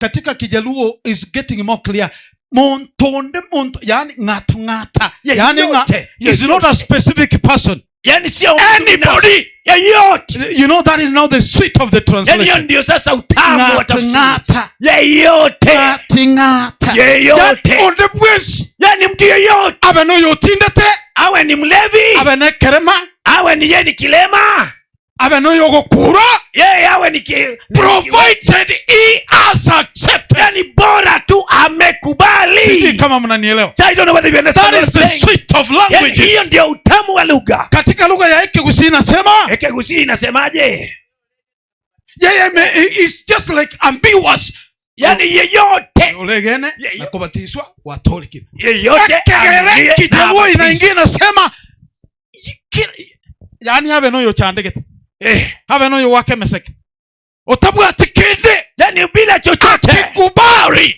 Katika Kijaluo is getting more clear. Montonde monto, yani ng'ato ng'ata. Yani nga, Yeyote. Is not a specific person. Yani sio mtu Anybody. binafsi. Yeyote. You know, that is now the sweet of the Yani hiyo translation. ndio sasa utamu wa Ng'ato tafsiri. ng'ata. Yeyote. Ng'ati ng'ata. Yeyote. Yani onde bwensi. Yani mtu yeyote, Abe noyotindete. awe ni mlevi, Abe nekerema. Awe ni ye ni kilema, Abe noyogokura. Yeye awe ni Provided he has accepted. Yani bora tu Sijui amekubali. Kama mnanielewa. So I don't know whether you understand That what is I'm the saying. sweet of Yani hiyo languages. ndio utamu wa lugha. Katika lugha ya Ekegusii inasema Ekegusii inasemaje? Yeye is just like ambiguous. Yani yeyote, Olegene na kubatizwa watolikire. Yeyote Ekegere aaminie na Kijaluo abatizwe. inaingia inasema yani abe noyo chandegete. Abe noyo wake meseke. Otabwati kinde Yani bila chochote. Akikubali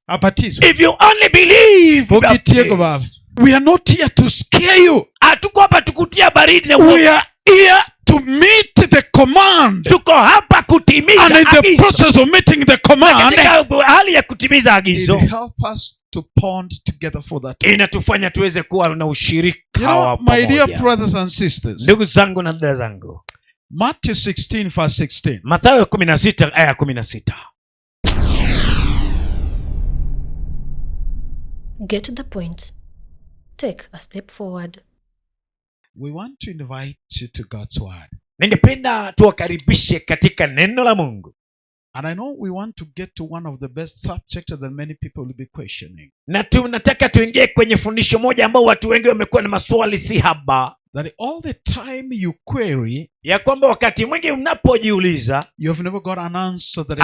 abatizwe. If you only believe, Ukitieko baba. We are not here to scare you. Hatuko hapa tukutia baridi na We uoga. Are here to meet the command. Tuko hapa kutimiza And in the agizo. Process of meeting the command, Katika hali ya kutimiza agizo, it help us to bond together for that. Inatufanya tuweze kuwa na ushirika You know, wa my dear pamoja. Brothers and sisters, Ndugu zangu na dada zangu, Matthew 16, verse 16. Mathayo 16 aya 16. Get the point. Take a step forward. We want to invite you to God's word. Ningependa tuwakaribishe katika neno la Mungu. And I know we want to get to one of the best subjects that many people will be questioning. Na tunataka tuingie kwenye fundisho moja ambao watu wengi wamekuwa na maswali si haba, That all the time you query, ya kwamba wakati mwingi mnapojiuliza you have never got an answer that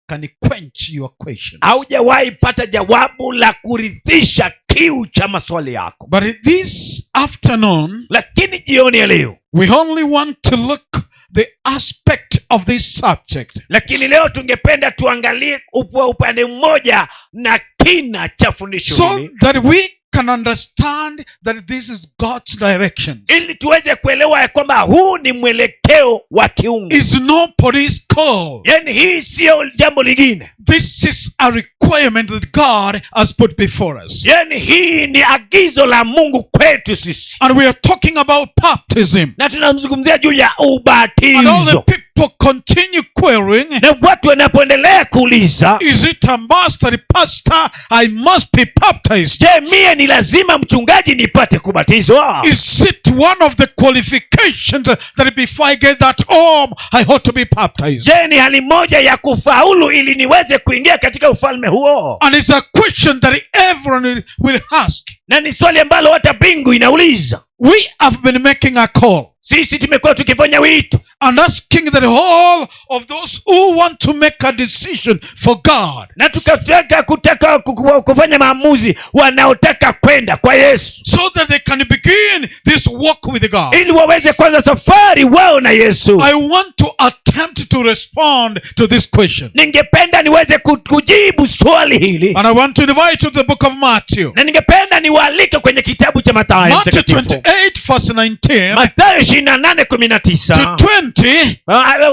can quench your questions. Haujawahi pata jawabu la kuridhisha kiu cha maswali yako. But this afternoon, Lakini jioni ya leo, we only want to look the aspect of this subject lakini leo tungependa tuangalie upande mmoja na kina cha fundisho so hili that we can understand that this is God's direction. Ili tuweze kuelewa ya kwamba huu ni mwelekeo wa kiungu. It's no police call. Yaani hii siyo jambo lingine. This is a requirement that God has put before us. Yaani hii ni agizo la Mungu kwetu sisi. And we are talking about baptism. Na tunamzungumzia juu ya And all the ubatizo. People continue querying, Na watu wanapoendelea kuuliza, is it a must that pastor I must be baptized? Je, mie ni lazima mchungaji nipate kubatizwa? Is it one of the qualifications that before I get that home, I ought to be baptized? Je, ni hali moja ya kufaulu ili niweze kuingia katika ufalme huo? And it's a question that everyone will ask. Na ni swali ambalo hata mbingu inauliza. We have been making a call Sisi tumekuwa tukifanya wito and asking that all of those who want to make a decision for God na tukataka kutaka kufanya maamuzi wanaotaka kwenda kwa Yesu so that they can begin this walk with God. Ili waweze kuanza safari wao na Yesu. I want to attempt to respond to this question. Ningependa niweze kujibu swali hili. And I want to invite you to the book of Matthew. Na ningependa niwaalike kwenye kitabu cha Mathayo Matthew Mtakatifu. 28, verse 19 Mathayo 28:19 to 20.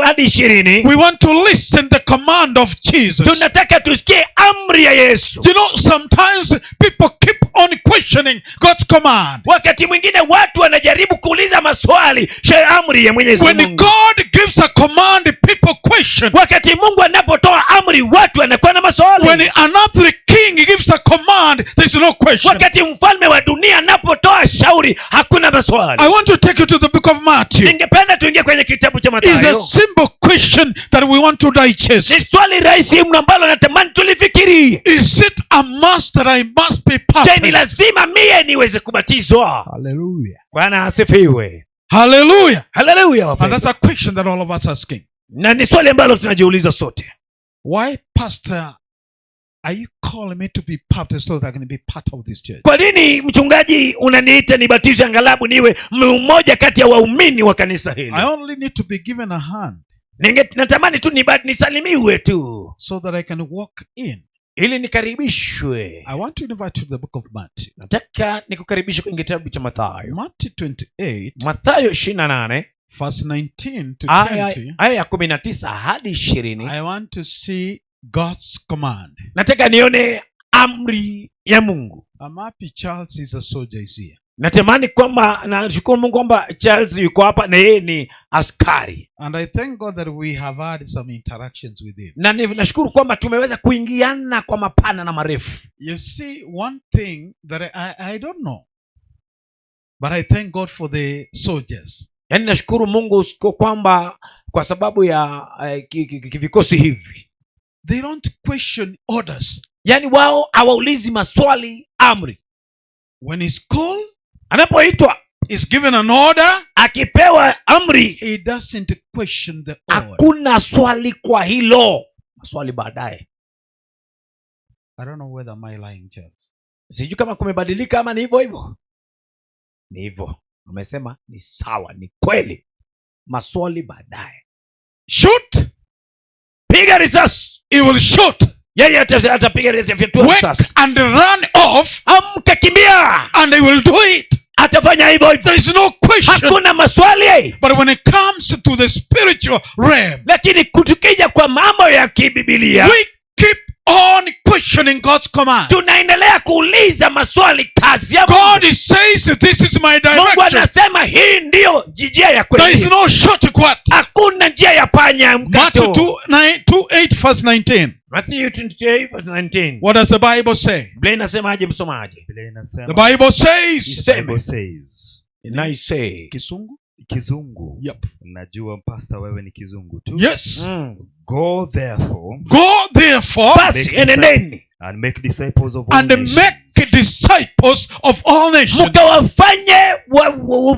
Hadi 20. We want to listen the command of Jesus. Tunataka tusikie amri ya Yesu. You know, sometimes people keep on questioning God's command. Wakati mwingine watu wanajaribu kuuliza maswali amri ya Mwenyezi When Mungu. God gives a command, people question. Wakati Mungu anapotoa amri watu wanakuwa na maswali. When another king gives a command, there's no question. Wakati mfalme wa dunia anapotoa shauri hakuna maswali. I want to take you to the book of Matthew. Ningependa tuingie kwenye kitabu cha It's a Mathayo. Simple question that we want to digest. Ni swali rahisi mno ambalo natamani tulifikirie. Is it a must that I must be Je, ni baptized? Lazima mie niweze kubatizwa? Hallelujah. Bwana asifiwe. Hallelujah. Haleluya, And wapendwa. that's a question that all of us are asking. Na ni swali ambalo tunajiuliza sote. Why, Pastor, are you calling me to be baptized so that I can be part of this church? Kwa nini mchungaji unaniita nibatizwe angalabu niwe mmoja kati ya waumini wa kanisa hili? I only need to be given a hand Natamani tu nisalimiwe tu so that I can walk in. Ili nikaribishwe. I want to invite you to the book of Matthew. Nataka nikukaribishe kwenye kitabu cha Mathayo. Matthew 28, Mathayo 28 verse 19 to aya 20. Aya ya 19 hadi 20. I want to see God's command. Nataka nione amri ya Mungu. I'm happy Charles is a soldier is here. Natamani kwamba, nashukuru Mungu kwamba Charles yuko hapa na yeye ni askari. And I thank God that we have had some interactions with him. Na nashukuru kwamba tumeweza kuingiana kwa mapana na marefu. You see, one thing that I don't know, but I thank God for the soldiers. Yaani nashukuru Mungu kwamba kwa sababu ya vikosi hivi. They don't question orders. Yaani wao hawaulizi maswali amri. When he's called, Anapoitwa, he's given an order, akipewa amri, he doesn't question the order. Hakuna swali kwa hilo, maswali baadaye. I don't know whether am I lying, Charles. Sijui kama kumebadilika ama ni hivyo hivyo. Ni hivyo, amesema ni sawa, ni kweli, maswali baadaye. Shoot, Piga risasi, he will shoot. Yeye atapiga, atafyatua Wake risasi. And run off, Amka, kimbia, and he will do it. Atafanya hivyo hivyo. There is no question. Hakuna maswali. But when it comes to the spiritual realm, Lakini tukija kwa mambo ya kibibilia, we keep on questioning God's command. Tunaendelea kuuliza maswali kazi ya Mungu. God says, "This is my Mungu direction." anasema hii ndiyo njia ya There is kweli. no shortcut. Hakuna njia ya panya Matthew mkato. 2, 9, 2 8, verse 19. Matthew 28 verse 19. What does the Bible say? Biblia inasemaje, msomaji? Biblia inasema, The Bible says, The Bible says, Naisei. Kisungu? Kizungu. Yep. Najua, pastor, wewe ni kizungu tu. Yes. Go therefore Go therefore Basi enendeni and make disciples of all and nations, make disciples of all nations, mkawafanye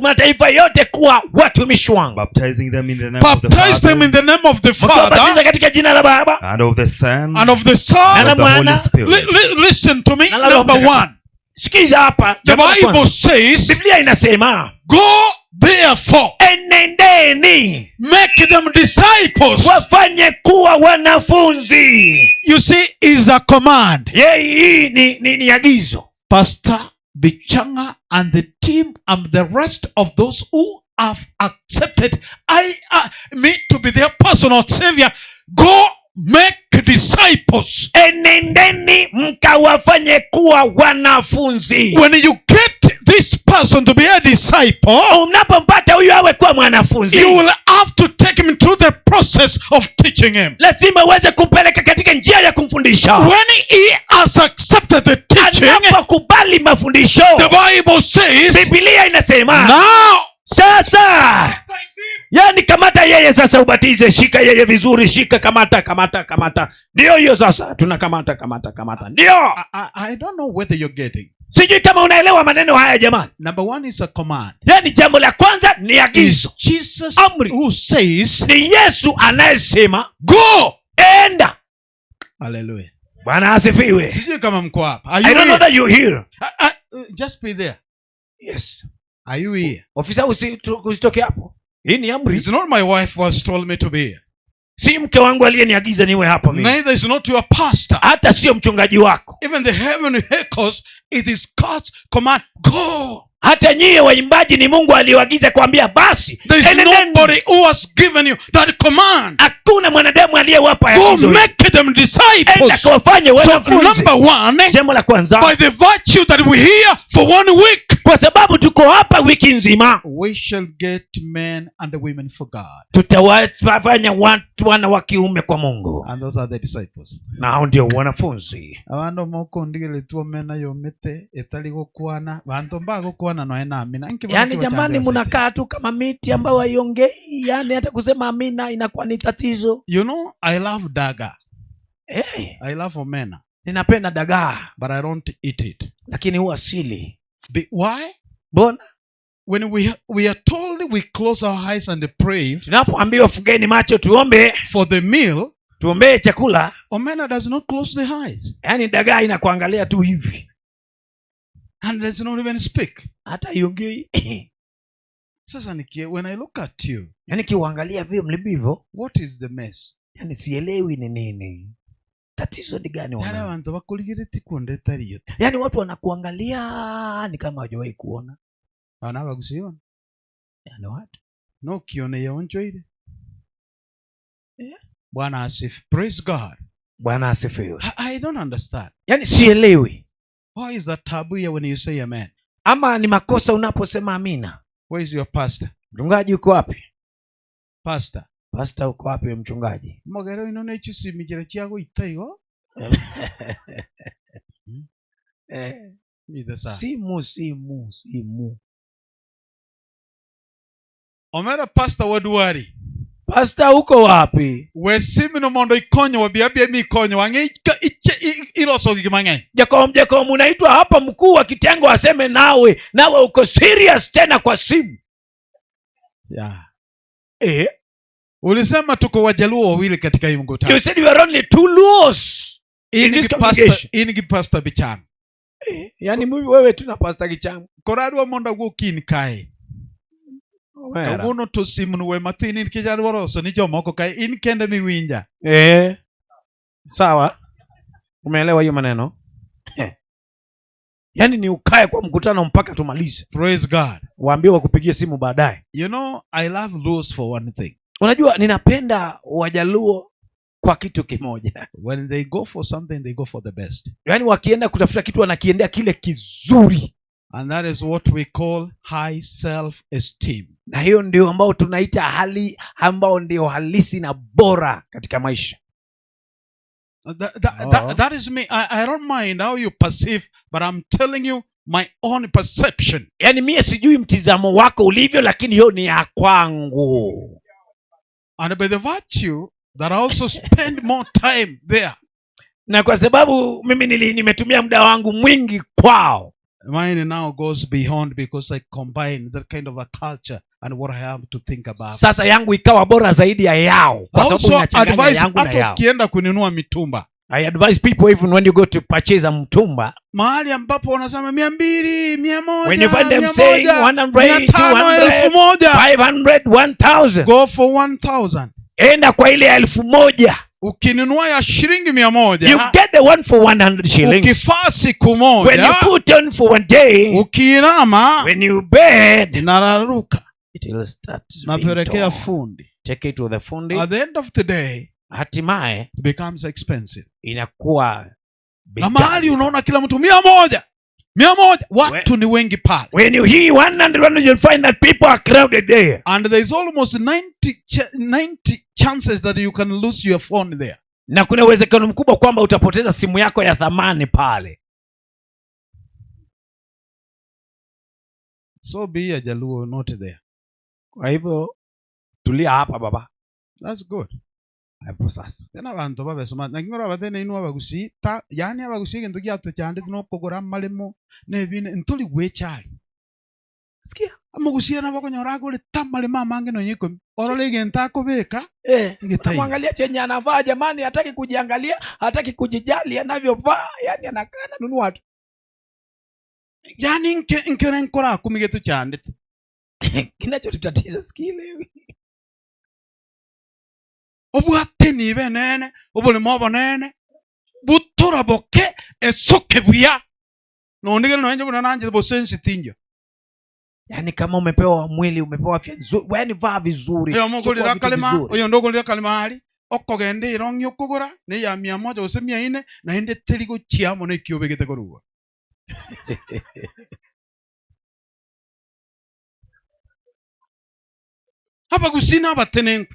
mataifa yote kuwa watumishi wangu, baptizing them in the name of the Baptize them Father in the name of the mkiwabatiza Father katika jina la Baba and of the Son and of the Son. and of the Mwana. Holy Spirit. Listen to me. Na la Roho Number Mtakatifu. one, Sikiza hapa, the jambo la Bible kwanza. says, Biblia inasema, "Go therefore, enendeni, make them disciples." wafanye kuwa wanafunzi. You see, is a command. Ye, hii ni agizo. Pastor Bichanga and the team and the rest of those who have accepted me to be their personal savior, go make disciples. Enendeni mkawafanye kuwa wanafunzi. When you get this person to be a disciple, Unapompata huyu awe kuwa mwanafunzi, you will have to take him through the process of teaching him. Lazima uweze kumpeleka katika njia ya kumfundisha. When he has accepted the teaching, Anapokubali mafundisho, the Bible says, Bibilia inasema, now sasa yani kamata yeye sasa ubatize, shika yeye vizuri, shika, kamata, kamata, kamata, ndio hiyo sasa tunakamata, kamata, kamata, ndio. I don't know whether you're getting. Sijui kama unaelewa maneno haya, jamani. Number one is a command. Yani jambo la kwanza ni agizo. Is Jesus Amri. Who says, Ni Yesu anayesema, "Go." enda. Hallelujah. Bwana asifiwe. Sijui kama mko hapa. Are I you don't know here? that you hear. Just be there. Yes. Are you here? Ofisa, usitoke hapo, hii ni amri. It's not my wife who has told me to be here. Si mke wangu aliyeniagiza niwe hapa mimi. Neither is not your pastor. Hata sio mchungaji wako. Even the heavenly echoes, it is God's command. Go. Hata nyie waimbaji ni Mungu aliyoagiza kuambia basi There is enendeni. Nobody who has given you that command. Hakuna mwanadamu aliyewapa Go agizo hili. make them Enda disciples. kawafanye So wanafunzi. number one, Jambo la kwanza, by the virtue that we hear for one week, kwa sababu tuko hapa wiki nzima, we shall get men and women for God. Tutawafanya watu wana wa kiume kwa Mungu. And those are the disciples. Na hao ndio wanafunzi. Abandu mokondigeretwo mena yomete etari gukwana bantu mbagukwana noe na amina. Yaani jamani, mnakaa tu kama miti ambayo haiongei, yaani hata kusema amina inakuwa ni tatizo. You know, I love dagaa. Hey, I love omena, ninapenda dagaa, but I don't eat it. Lakini huwa sili. Why? Mbona? When we are told we close our eyes and pray Tunapoambiwa fungeni macho tuombe, for the meal, tuombee chakula, omena does not close the eyes yaani dagaa inakuangalia tu hivi, and does not even speak. Hata iongei. Sasa when I look at you, Yaani kiuangalia vile mlivyo, what is the mess? Yaani sielewi ni nini tatizo, ni gani Yale wana bantu bakurigiriti kundeta riyo. Yaani watu wanakuangalia ni kama hawajawahi kuona. Bana bagusiona. Yaani watu No kione yonjoire. Yeah. Bwana asifiwe. Praise God. Bwana asifiwe. I don't understand. Yaani sielewi. Why is that taboo here when you say amen? Ama ni makosa unaposema amina? Where is your pastor? Mchungaji uko wapi? Pastor. Pasta uko wapi mchungaji? Mogero ino nechisimijira chiago itaigo. Mithe sa. Simu simu simu. Omera pastor wadwari. Pasta uko wapi? We simino mondo ikonyo wabiabia mi ikonyo wang'e iloso gik mang'eny. Jakom, Jakom, unaitwa hapa, mkuu wa kitengo aseme nawe, nawe uko serious tena kwa simu. Yeah. Eh? Ulisema tuko Wajaluo wawili katika hii mkutano. You said you are only two Luos in In this gi pastor, congregation. in gi pastor Bichang. Yaani mimi wewe tu na Pastor Gichang. Koro adwa mondo awuo kiny kae. Kawuono to simno we mathin nikech adwaro loso ni jomoko kae in kende miwinja. Eh. Sawa. Umeelewa hiyo maneno? Yaani ni ukae kwa mkutano mpaka tumalize. Praise God. Waambie wakupigie simu baadaye. You know, I love Luos for one thing. Unajua ninapenda Wajaluo kwa kitu kimoja. When they go for something, they go for the best. Yaani wakienda kutafuta kitu wanakiendea kile kizuri. And that is what we call high self-esteem. Na hiyo ndio ambao tunaita hali ambao ndio halisi na bora katika maisha. That is me. I don't mind how you perceive, but I'm telling you my own perception. Yaani mie sijui mtizamo wako ulivyo, lakini hiyo ni ya kwangu. And by the virtue that I also spend more time there. Na kwa sababu mimi nimetumia muda wangu mwingi kwao. Mine now goes beyond because I combine that kind of a culture and what I have to think about. Sasa yangu ikawa bora zaidi ya yao kwa sababu Also inachanganya advise yangu na hata yao. ukienda kununua mitumba I advise people even when you go to purchase a mtumba, mahali ambapo wanasema 200, 100, when you find them saying 100, 100, 500, 200, 1000, 500, 1000, go for 1000. enda kwa ile ya 1000. Ukinunua ya shilingi 100, You get the one for 100 shillings. ukifaa siku When you moja, put on for one day, ukiinama when you bed, inararuka, it will start being napelekea torn. fundi. Take it to the fundi. At the end of the day, Hatimaye it becomes expensive. inakuwa bei Na mahali ghali. unaona kila mtu 100, 100, watu ni wengi pale. When you hear 100, you'll find that people are crowded there. And there is almost 90 chances that you can lose your phone there. Na kuna uwezekano mkubwa kwamba utapoteza simu yako ya thamani pale. So be a Jaluo not there. Kwa hivyo tulia hapa baba. That's good. Hapo sasa. Tena bantu babesoma nakingora abatene inwe abagusi ta yani abagusi egento giato kyande nokogora amaremo nebine ntoli gwechari. Sikia. Amogusia nabo okonyora agore tamaremo amange nonye ikomi orore egento akobeka ngetai. Unamwangalia chenye anavaa jamani, hataki kujiangalia, hataki kujijali anavyovaa, yani anakaa ananunua tu. Yani nkere nkora akumi geto kyandete. Kinachotutatiza sikielewi. Obwate nibe nene oboremo obonene butora boke esoke buya nondigere nonye buna nanje bosensitinjo. Yaani kama umepewa mwili, umepewa afya nzuri, yaani vaa vizuri. Oyo Chukua mogorera vitu kalema, vizuri. oyo ndogorera kalema ari okogenda erong'i okogora ne ya 100 gose 400 naende teri gochia mono ekiobegete korugwa. Abagusi na abatenenku.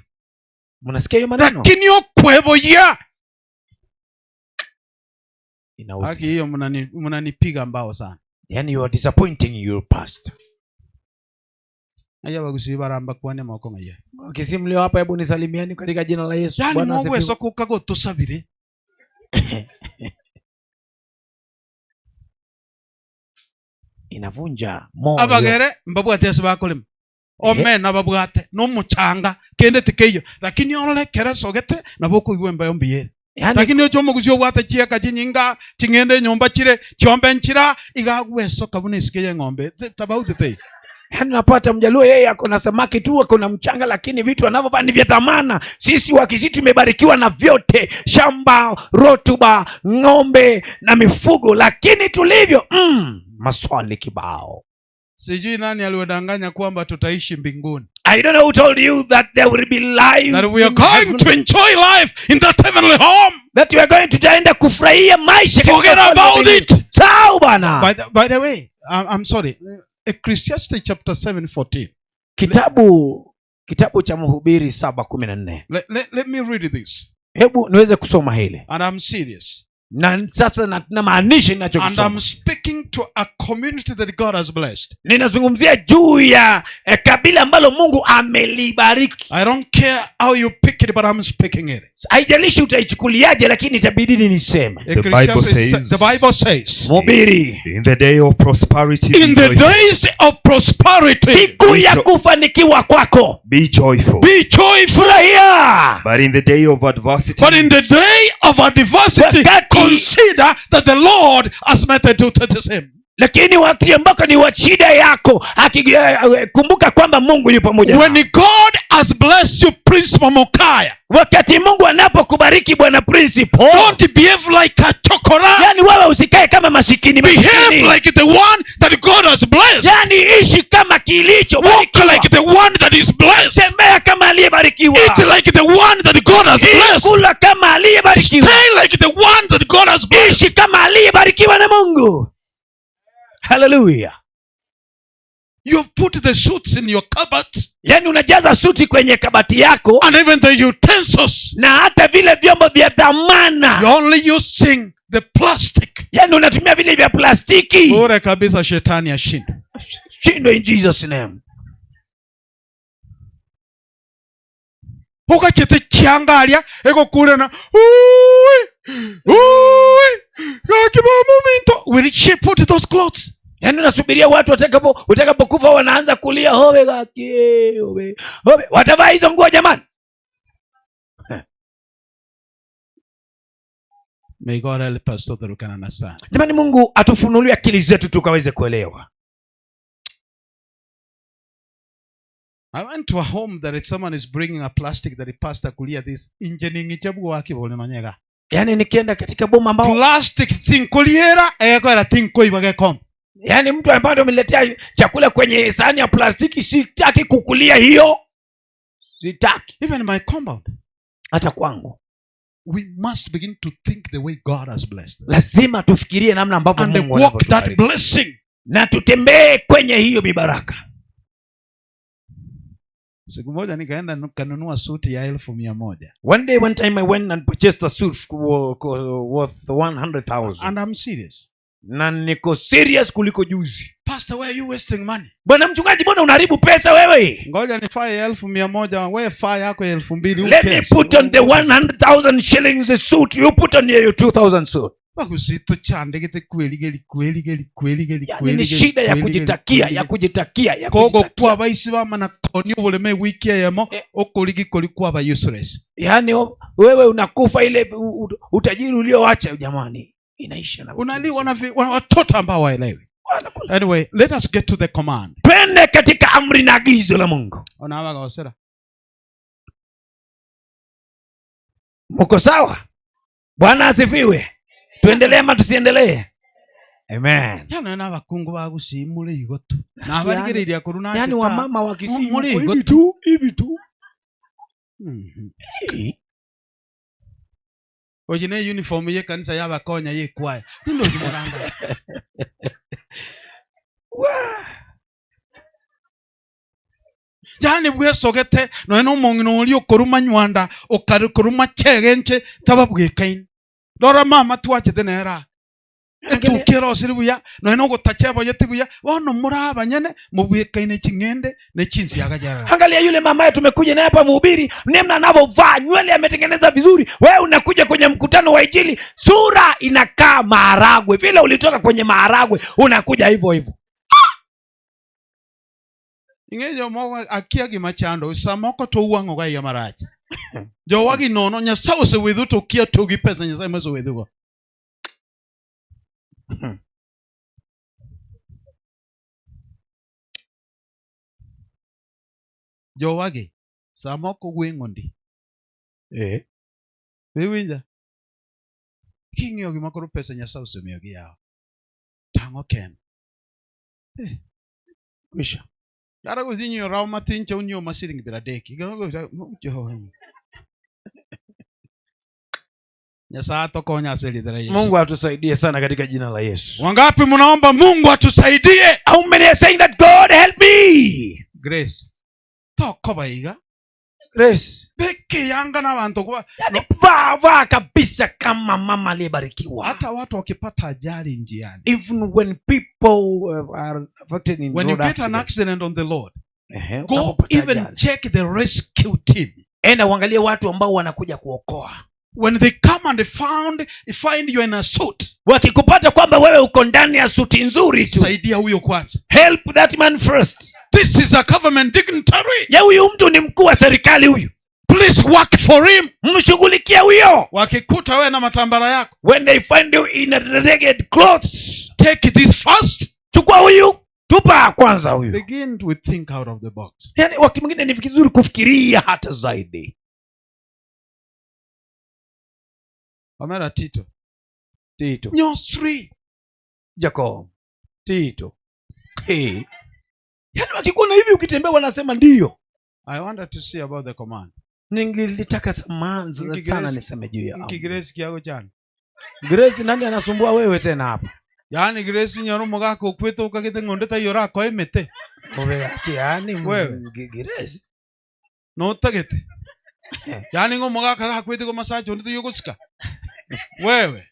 Mnasikia hiyo maneno? Lakini okweboya. Inaudhi. Haki hiyo mnanipiga mbao sana. Yaani you are disappointing your past. Aya abagusi baramba kwane moko ng'aya. Kisimu leo hapa, hebu nisalimieni katika jina la Yesu. Yani Bwana Mungu asifiwe. esokuka gotusabire. Inavunja moyo. Abagere mbabwate ase bakolema. Omena babwate nomuchanga kende tikeiyo lakini orore sogete nabo okoigwa embayo mbiyere. Yaani Lakini ocho omogusi obwate chieka chinyinga ching'ende enyomba chire chiombe nchira igagwesoka buna esike ya eng'ombe tabauti tei. Yaani unapata Mjaluo yeye ako na samaki tu, ako na mchanga, lakini vitu anavyovaa ni vya thamana. Sisi Wakisii tumebarikiwa na vyote, shamba, rotuba, ng'ombe na mifugo, lakini tulivyo maswali kibao. Sijui nani aliwadanganya kwamba tutaishi mbinguni. I I don't know who told you that there will be life That we are in going heaven. to enjoy life in that heavenly home. That we are going tutaenda kufurahia maisha katika Forget ufalme wa about mbinguni. it. Sahau bwana. By the way, I'm sorry. Ecclesiastes chapter 7:14. Kitabu cha Mhubiri 7:14. Let me read this. Hebu niweze kusoma hili. And I'm serious. Na sasa namaanisha And ninachokisoma. I'm speaking to a community that God has blessed. Ninazungumzia juu ya kabila ambalo Mungu amelibariki. I don't care how you pick it, but I'm speaking it. Haijalishi utaichukuliaje, lakini itabidi niseme. The Bible says- The Bible says, Mhubiri, In the day of prosperity, be in the joyful. days of prosperity, siku ya kufanikiwa kwako Be joyful. be joyful. furahia, But in the day of adversity, But in the day of adversity, consider that the Lord has made the two the same. Lakini wakati ambako ni wa shida yako kumbuka kwamba Mungu yupo pamoja When nawe. God has blessed you, Prince Mamokaya, Wakati Mungu anapokubariki bwana principal, don't behave like a chokora. yani wewe usikae kama masikini Behave masikini. like the one that God has blessed. Yani ishi kama kilicho Walk like the one that is blessed. tembea kama aliyebarikiwa, Eat like the one that God has blessed. kula kama aliyebarikiwa, Stay like the one that God has blessed. ishi kama aliyebarikiwa na Mungu. Haleluya! You've put the suits in your cupboard Yani unajaza suti kwenye kabati yako and even the utensils. na hata vile vyombo vya dhamana, You're only using the plastic. yani unatumia vile vya plastiki. Bure kabisa, shetani ashinde. Shindwe in Jesus name. Ukachete chiangalia ekokulena ui ui gakibamuminto. Will she put those clothes? Yaani unasubiria watu utakapokufa wanaanza kulia hobe gaki hobe hobe, watavaa hizo nguo jamani? May God help us so that we can understand. Jamani, Mungu atufunulie akili zetu tukaweze kuelewa. I went to a home that if someone is bringing a plastic that the pastor kulia this injeningi chabu wake bole nonyega. Yaani nikienda katika boma ambao Plastic thing kuliera ekwera thing koiba kom. yaani mtu ambaye ameniletea chakula kwenye sahani ya plastiki, sitaki kukulia hiyo, sitaki. Even my compound. Hata kwangu We must begin to think the way God has blessed us. lazima tufikirie namna ambavyo And Mungu walk that anavyotubariki. blessing. Na tutembee kwenye hiyo mibaraka. Siku moja nikaenda nikanunua suti ya 100,000. One day, one time I went and purchased a suit worth 100,000. And I'm serious. Na niko serious kuliko juzi. Pastor, why are you wasting money? Bwana mchungaji, mbona unaharibu pesa wewe? Ngoja nifae 100,000, wewe faa yako ya 2,000. Who Let me cares? put on the 100,000 shillings suit. You put on your 2,000 suit. Bakusito chandegete kweli geli kweli geli kweli geli Yani kweli ni geli, shida ya kweli geli, kujitakia, kweli ya geli. kujitakia, ya Kogo kujitakia. kwa baisi bamana koni obuleme wiki eyemo okoligi koli kwaba useless. Yaani wewe unakufa ile utajiri ulioacha jamani inaisha na Unaliwa na watoto ambao waelewi. Wanakula. Anyway, let us get to the command. Twende katika amri na agizo la Mungu. Onawaga osera. Mko sawa? Bwana asifiwe. Tuendelee ama tusiendelee? Amen. Yana na bakungu bagusimure igoto. Na barigereria kuruna. Yaani wamama wa Kisii Muri wako igoto. hivi tu, hivi tu. Oji ne uniform ye kanisa yabakonya ye kwaya. Nindo kimugamba. Yaani bwesogete noe nomong'ina oria okoruma nywanda okarikoruma chegenche tababwekaine. Rora mama twachete nera. Etukera osiri buya noe nogotacha boyete buya bono murabanyene mubwekaine ching'ende ne chinsiaga jarara. Angalia yule mama tumekuja naye hapa mhubiri, namna anavyovaa, nywele ametengeneza vizuri. Wewe unakuja kwenye mkutano wa Injili, sura inakaa maharagwe. Vile ulitoka kwenye maharagwe, unakuja hivyo hivyo. Ing'e jomoko akia gima chando samoko to uwang'o ga iga marach. Jowagi nono Nyasaye osewedhu to kia to gi pesa Nyasaye mosewedhugo. Jowagi samoko gweng'o ndi. Be iwinja? King'iyo gima koro pesa Nyasaye osemiyogi yawa. Tang'o ken. Kwisha. Kata godhi nyiewo raw matin cha unyiewo ma siling 30. Nyasaye atokonya aselithera Yesu. Mungu atusaidie sana katika jina la Yesu. Wangapi mnaomba Mungu atusaidie? How many are saying that God help me? Grace. Tokoba iga. Grace. Peke yanga na bantu kuba Yani vaa vaa kabisa kama mama aliyebarikiwa. hata watu wakipata ajali njiani. Even when people are affected in When you road get an accident. accident on the road, Ehe, go unapopata even ajali. check the rescue team. Enda uangalie watu ambao wanakuja kuokoa. When they come and find you in a suit, Wakikupata kwamba wewe uko ndani ya suti nzuri tu. saidia huyo kwanza. Help that man first. This is a government dignitary. Ya huyu mtu ni mkuu wa serikali huyu. Please work for him. Mshughulikie huyo. Wakikuta wewe na matambara yako, When they find you in a ragged clothes, take this first. chukua huyu, tupa kwanza huyu. Begin to think out of the box. Yani wakati mwingine ni vizuri kufikiria hata zaidi. Omera Tito. Tito, Nyosri. Jacob, Tito. Hey. Yani wakikuona hivi ukitembea wanasema ndiyo. I wanted to see about the command. Ningelitaka sana sana niseme juu ya amri. Grace kiago chana. Grace, nani anasumbua wewe tena hapa? Yaani Grace nyoro mugako ukwete ukagite ng'onde ta yora ko emete. Yaani Wewe. Grace. No utagete. Yaani ngo mugaka gakwete ko masacho onde tuyogosika. Wewe.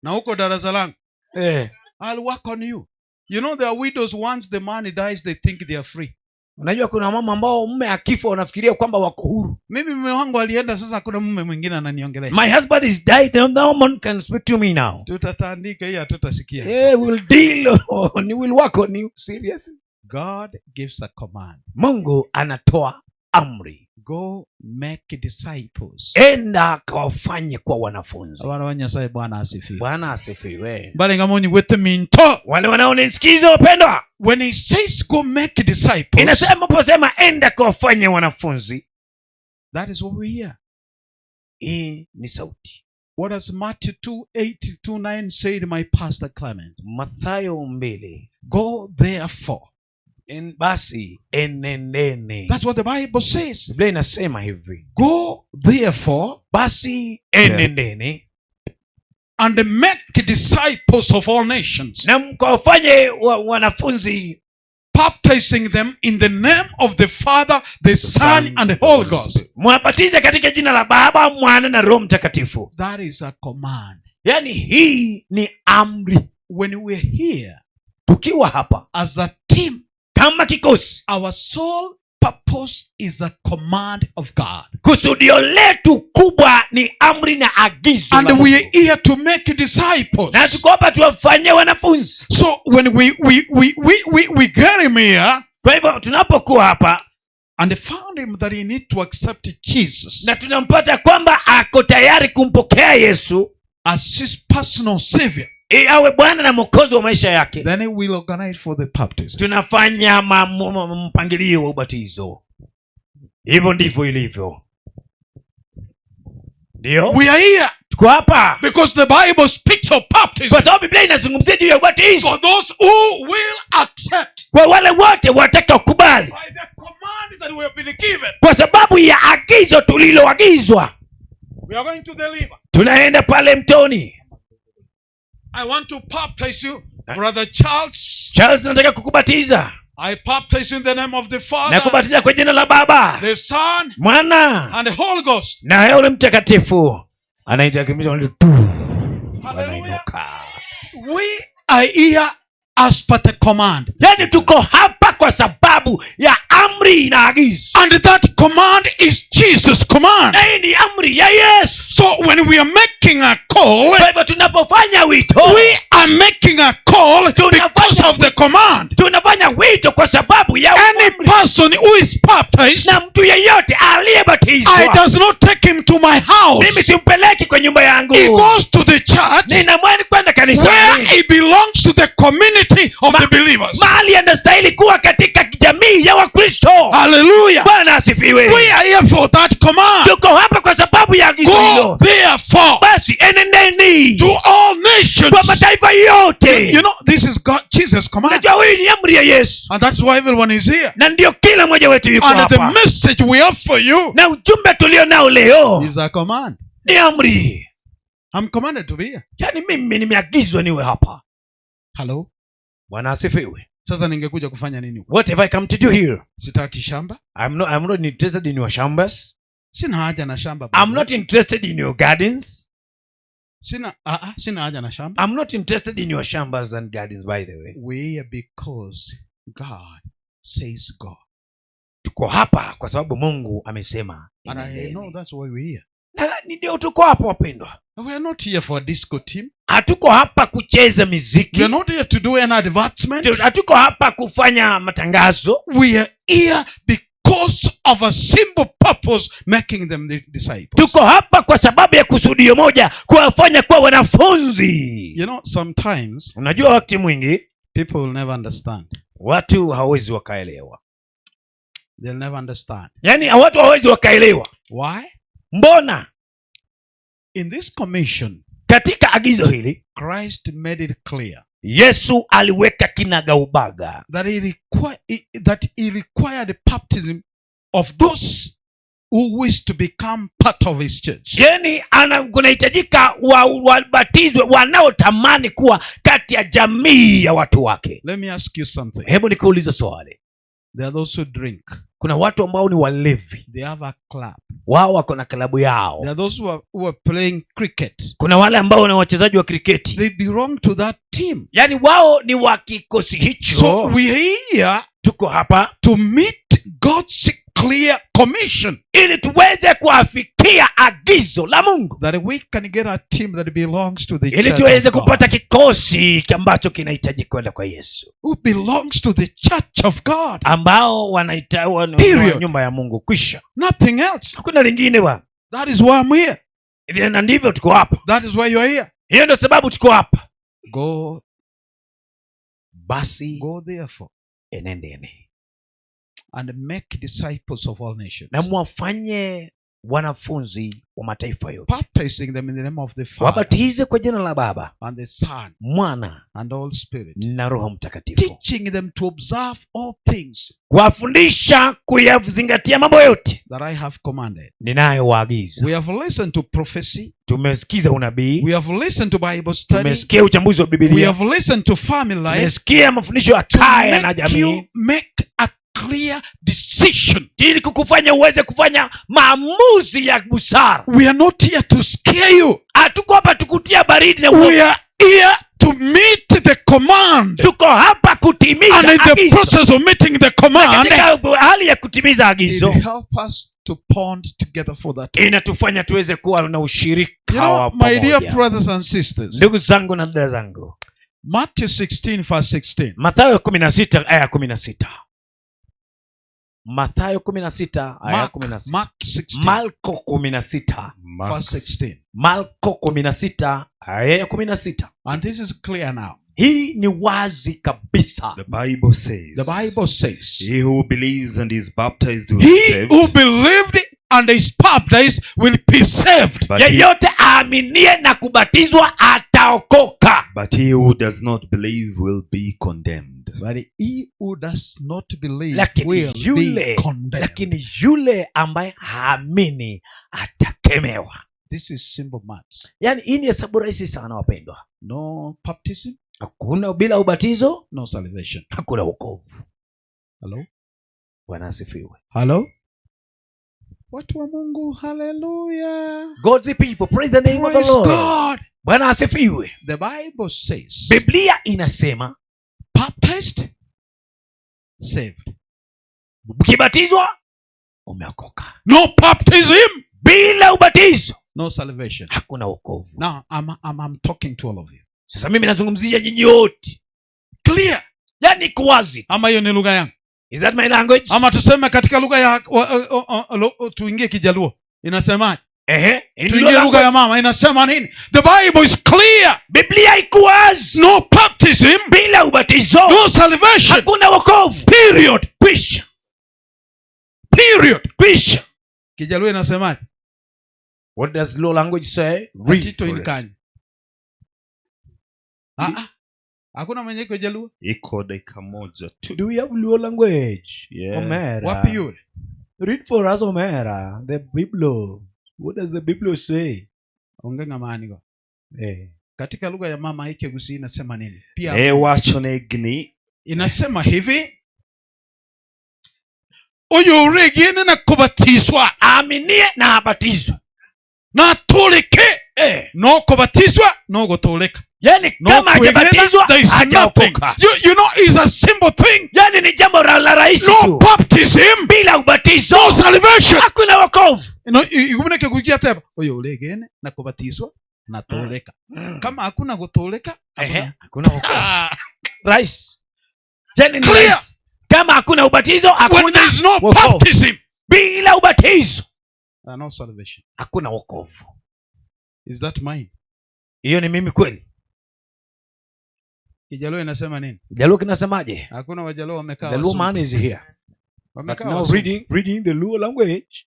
Na uko darasa langu. Eh. I'll work on you. You know there are widows, once the man dies they think they are free. Unajua kuna mama ambao mume akifa wanafikiria kwamba wako huru. Mimi mume wangu alienda, sasa hakuna mume mwingine ananiongelea. My husband is died and no one can speak to me now. Tutatandika hii hatutasikia. Yeah, we will deal on, we will work on you seriously. God gives a command. Mungu anatoa amri. Go make disciples. Enda kawafanye kwa wanafunzi. Abana ba Nyasaye Bwana asifiwe. Bwana asifiwe. Balenga monyi wete minto. Wale wanaonisikiza wapendwa, When he says go make disciples, inasema posema enda kawafanye wanafunzi. that is what we hear. Hii ni sauti. What does Matthew 2:8-9 say to my pastor Clement? Mathayo 2. Go therefore. Basi enendeni. That's what the Bible says. Biblia inasema hivi. Go therefore Basi enendeni and make disciples of all nations, na mkawafanye wanafunzi, baptizing them in the name of the Father, the Son, and the Holy Ghost. mwabatize katika jina la Baba, Mwana na Roho Mtakatifu. That is a command. Yaani hii ni amri. When we're here Tukiwa hapa as a team, kama kikosi, our sole purpose is a command of God. kusudio letu kubwa ni amri na agizo And la we are Mungu. here to make disciples. Na tuko hapa tuwafanyie wanafunzi. So when we get him here Kwa hivyo tunapokuwa hapa and found him that he need to accept Jesus na tunampata kwamba ako tayari kumpokea Yesu as his personal savior, awe Bwana na Mwokozi wa maisha yake, then he will organize for the baptism. tunafanya mpangilio wa ubatizo. Hivyo ndivyo ilivyo. Ndio We are here tuko hapa because the Bible speaks of baptism kwa sababu Biblia inazungumzia juu ya ubatizo for those who will accept kwa wale wote watakaokubali, by the command that we have been given. kwa sababu ya agizo tuliloagizwa. We are going to the river. Tunaenda pale mtoni. I want to baptize you, Brother Charles. Charles, nataka kukubatiza. I baptize you in the name of the Father, Nakubatiza kwa jina la Baba, the Son, Mwana and the Holy Ghost. na Roho Mtakatifu. Anaita tu, Hallelujah. anainuka. We are here as per the command. Yaani tuko hapa kwa sababu ya amri na agizo, And that command is Jesus' command. na hii ni amri ya Yesu. So when we are making a call, Kwa hivyo tunapofanya wito, we are making a call because of the command. tunafanya wito kwa sababu ya Any amri. person who is baptized, Na mtu yeyote I aliyebatizwa, does not take him to my mimi house. simpeleki kwa nyumba yangu, He goes to the church ninamwani kwenda where kanisani he belongs to the community of the believers. mahali anastahili kuwa katika jamii ya Wakristo. Hallelujah. Bwana asifiwe. We are here for that command. Tuko hapa kwa sababu ya agizo Go hilo. therefore Basi enendeni to all nations. Kwa mataifa yote. You know, this is God, Jesus' command. Najua huyu ni amri ya Yesu. And that's why everyone is here. Na ndio kila mmoja wetu yuko And the hapa. message we have for you Na ujumbe tulio nao leo is a command. ni amri. I'm commanded to be here. Yaani mimi nimeagizwa niwe hapa. Hello? Bwana asifiwe. Sasa ningekuja kufanya nini huko? What have I come to do here? Sitaki shamba. I'm not interested in your shambas. Sina haja na shamba. I'm not interested in your gardens. Sina haja na shamba. I'm not interested in your shambas and gardens, by the way. We here because God says go. Tuko hapa kwa sababu Mungu amesema And I enendeni. know that's why we're here. Na ni ndio tuko hapa, wapendwa. We are not here for a disco team. Hatuko hapa kucheza miziki. We are not here to do an advertisement. Hatuko hapa kufanya matangazo. We are here because of a simple purpose, making them the disciples. Tuko hapa kwa sababu ya kusudio moja, kuwafanya kuwa wanafunzi. Sometimes Unajua, wakati mwingi people will never understand. Watu hawawezi wakaelewa. They'll never understand. Yaani watu hawawezi wakaelewa. Why? Mbona? In this commission, Katika agizo hili, Christ made it clear Yesu aliweka kinagaubaga that he required the baptism of those who wish to become part of his church. Yaani kunahitajika wabatizwe wanaotamani kuwa kati ya jamii ya watu wake. Let me ask you something. Hebu nikuulize swali. There are those who drink. Kuna watu ambao ni walevi. They have a club. Wao wako na klabu yao. There are those who are playing cricket. Kuna wale ambao ni wachezaji wa kriketi. They belong to that team. Yaani wao ni wa kikosi hicho. So we are here Tuko hapa to meet God's clear commission ili tuweze kuafikia agizo la Mungu, that we can get a team that belongs to the ili church tuweze of God, kupata kikosi ambacho kinahitaji kwenda kwa Yesu, who belongs to the church of God. ambao wanaita Period. nyumba ya Mungu. Kwisha. Nothing else. Hakuna lingine, bwana. That is why I'm here. Na ndivyo tuko hapa. That is why you are here. Hiyo ndio sababu tuko hapa. Go, Basi go therefore enendeni and make disciples of all nations, na mwafanye wanafunzi wa mataifa yote, baptizing them in the name of the Father wabatize kwa jina la Baba, and the Son Mwana and Holy Spirit, na Roho Mtakatifu, teaching them to observe all things kuwafundisha kuyazingatia mambo yote that I have commanded. ninayowaagiza. We have listened to prophecy. Tumesikiza unabii. We have listened to Bible study. Tumesikia uchambuzi wa We Bibilia. have listened to family life. Tumesikia mafundisho ya To kaya na make jamii, you make a clear decision. ili kukufanya uweze kufanya maamuzi ya busara. We are not here to scare you. Hatuko hapa tukutia baridi na uoga. We are here to meet the command. Tuko hapa kutimiza And in the agizo. process of meeting the command, Katika hali ya kutimiza it agizo, help us to bond together for that. Inatufanya tuweze kuwa na ushirika You know, wa my dear pamoja. brothers and sisters, Ndugu zangu na dada zangu, Matthew 16, verse 16. Mathayo 16 aya 16. Mathayo 16 aya Mark, 16. Mark 16, Marko 16. Mark verse 16. Marko 16 aya ya 16. And this is clear now. Hii ni wazi kabisa. The Bible says, The Bible says, "He who believes and is baptized will be He saved, who believed and is baptized will be saved. but he, Yeyote aaminie na kubatizwa ataokoka, but he who does not believe will be condemned." But he who does not believe Lakini will yule be condemned. Lakini yule ambaye haamini atakemewa. This is simple maths. Yaani hii ni hesabu rahisi sana, wapendwa. No baptism, Hakuna, bila ubatizo no salvation. Hakuna wokovu. Hello? Bwana asifiwe. Hello? Watu wa Mungu, hallelujah. God's people, praise the name of the Praise Lord. God. Bwana asifiwe. The Bible says, Biblia inasema, baptized, saved. Ukibatizwa umeokoka. No baptism, Bila ubatizo no salvation. Hakuna wokovu. Now, I'm talking to all of you. Sasa mimi nazungumzia nyinyi wote. Clear. Yaani iko wazi. Ama hiyo ni lugha yangu? Is that my language? Ama tuseme katika lugha ya tuingie Kijaluo. Inasemaje? Ehe, in Tuingie your lugha ya language. mama inasema nini? The Bible is clear. Biblia iko wazi. No baptism, Bila ubatizo no salvation. Hakuna wokovu. Period. Kwisha. Period. Kwisha. Kijaluo inasemaje? What does Luo language say? Read Tito for us. in Kanye. Ah, ah. Hakuna mwenye iko Jaluo. Iko dakika moja tu. Do we have Luo language? Yeah. Omera. Wapi yule? Read for us, Omera. The Bible. What does the Bible say? Onge ng'ama an go. Eh. Katika lugha ya mama Ekegusii inasema nini? Pia Ne wacho negi inasema hivi, oyoregene na kubatiswa Aaminie na abatizwe. na atulike Eh. no kubatiswa no gutulika Yani no kama kwegena, hajabatizwa there is nothing. hajaokoka. You know it's a simple thing. Yani ni jambo la rahisi No tu. baptism, Bila ubatizo no salvation. hakuna wokovu. No, igumune kugia teba oyoregene na kubatiswa na tulika. Kama hakuna gutulika, Ehe, hakuna. hakuna wokovu. Ah, Rahisi. Yani ni Clear. rahisi. Kama hakuna ubatizo when hakuna there is no wokovu. baptism, Bila ubatizo no salvation. hakuna wokovu. Is that mine? Hiyo ni mimi kweli. Kijaluo inasema nini? Jaluo kinasemaje? Hakuna Wajaluo wamekaa The Luo wazungu. man is here. But Wamekaa now wazungu. reading the Luo language.